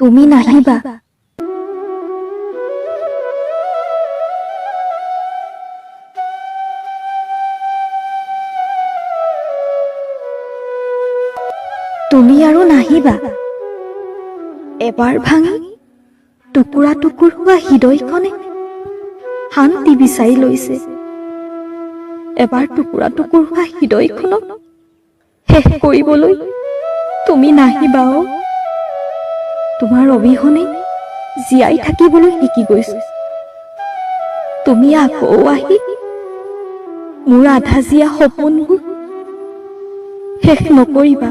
তুমি নাহিবা। তুমি আৰু নাহিবা। এবাৰ ভাঙি টুকুৰা টুকুৰ হোৱা হৃদয়খনে শান্তি বিচাৰি লৈছে। এবাৰ টুকুৰা টুকুৰ হোৱা হৃদয়খনক শেষ কৰিবলৈ তুমি নাহিবা অ। তোমাৰ অবিহনে জীয়াই থাকিবলৈ শিকি গৈছো। তুমি আকৌ আহি মোৰ আধা জীয়া সপোনবোৰ শেষ নকৰিবা।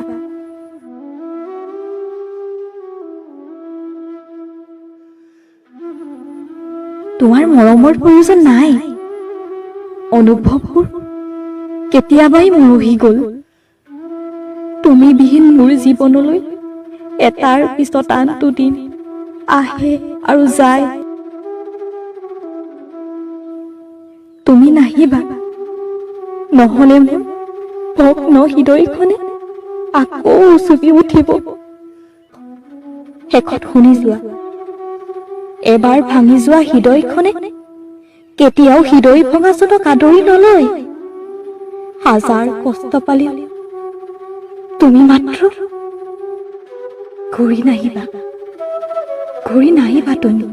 তোমাৰ মৰমৰ প্ৰয়োজন নাই। অনুভৱবোৰ কেতিয়াবাই মৰহি গ'ল। তুমিবিহীন মোৰ জীৱনলৈ এটাৰ পিছত আনটো দিন আহে আৰু যায়। তুমি নাহিবা, নহ'লে মোৰ ভগ্ন হৃদয়খনে আকৌ উচুপি উঠিব। শেষত শুনি যোৱা, এবাৰ ভাঙি যোৱা হৃদয়খনে কেতিয়াও হৃদয় ভঙাজনক আদৰি নলয়। হাজাৰ কষ্ট পালেও তুমি মাত্ৰ ঘূৰি নাহিবা, ঘূৰি নাহিবা তুমি।